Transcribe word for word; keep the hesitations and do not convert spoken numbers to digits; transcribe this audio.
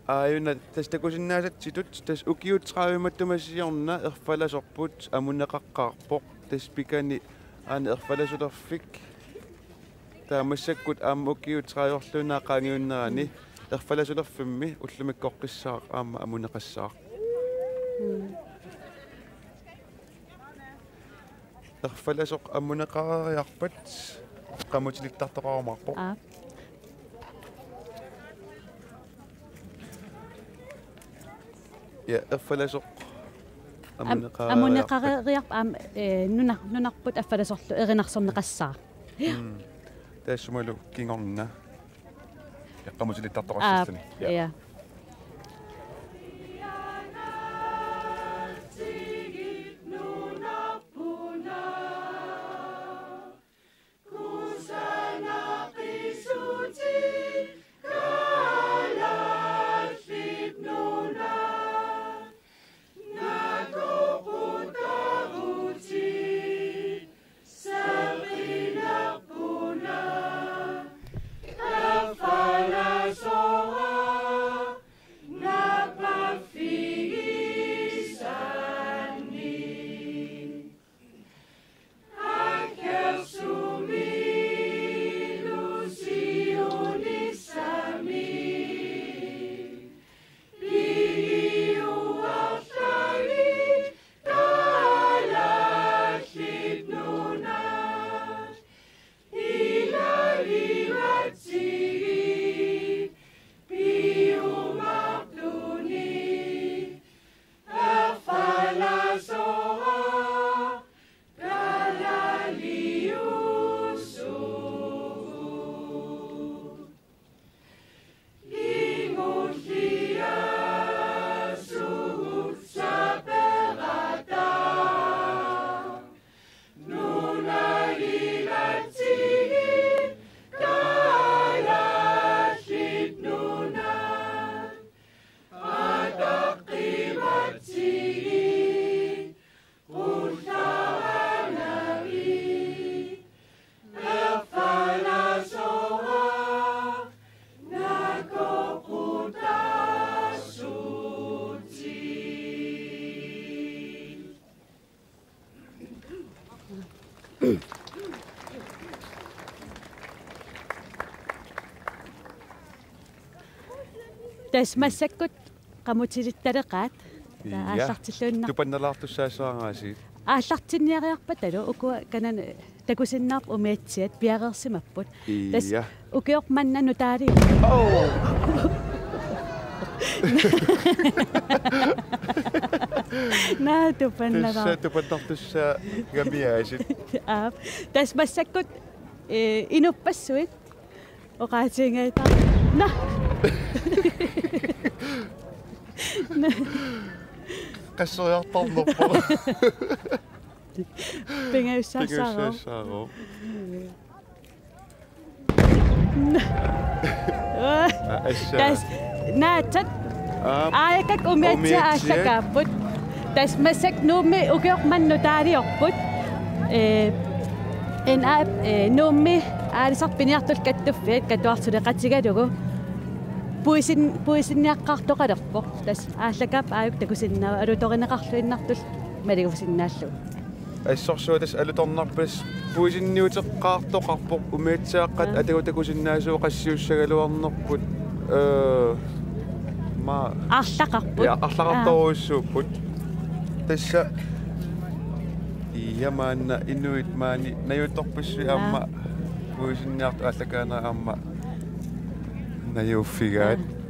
Aajuna tassa takusinnaasatsitut, tassa ukiut tredive matuma siorna erfalasorput amuneqaqqaarpoq, tassa pikani aana erfalasulerfik. Taava massakkut aamma ukiut tredive-orluinnaq qaangiunnerani erfalasulerfimmi ullumikkoqqissaaq aamma amuneqassaaq. Erfalasoq amuneqareeriarpat qamutilittartoqarumaarpoq. Aap. Ja, erfalasoq Am-, amuneqareeriarpat. Amuneqareeriarp-, aam, eh, nuna-, nunarput affalasorlu erinarsorneqassaaq. Mm. Taassumalu kingorna. Ja, qamutilittartoqassalluni. Aap, ja. Ja. Tassa massakkut qamutilittaleqaat. Taava Ja. Aallartilluinnaq-. Tupannalaartussaassaanga aasiit. Aallartinniariarpatalu ukua kanani takusinnaapput umiatsiat piareersimapput. Tassa Ja. Ukioq manna nutaali. Oh! Naa tupannalaar-. Tassa tupannartussaagami aasiit. Aap. Tassa massakkut, eh, inuppassuit. Oqaatigigatta. Na. Na. Qasseriartarnerpoq. Pingajussaassaaroq. Pingajussaassaaroq. Na. Aa, assa. Tassa naatsat. Aap. Aajakka umiatsiat Umiatsiat. Aallakaapput. Tassa massakkut Nuummi ukioq manna nutaaliorput. Eh, en aap, eh, Nuummi aalisartut piniartullu kattuffiat katuartuleqatigalugu. Puisin-, puisinniaqqaartoqalerpoq. Tassa aallakaap aajuku takusinnaavat alutorineqarluinnartullu malugisinnaallugu. Assorsuaq tassa alutornarpoq puisinniuteqqaartoqarpoq umiatsiaaqqat Aa. Atagu takusinnaasuuvoq qassiussagaluarnerput, eh, ma-, Arlaqarput. Ja, arlaqartorujussuupput. Tassa ja maanna inuit maani najuttorpassuit Aa. Aamma puisinniartut aallakaanera aamma najuuffigaat. Aa.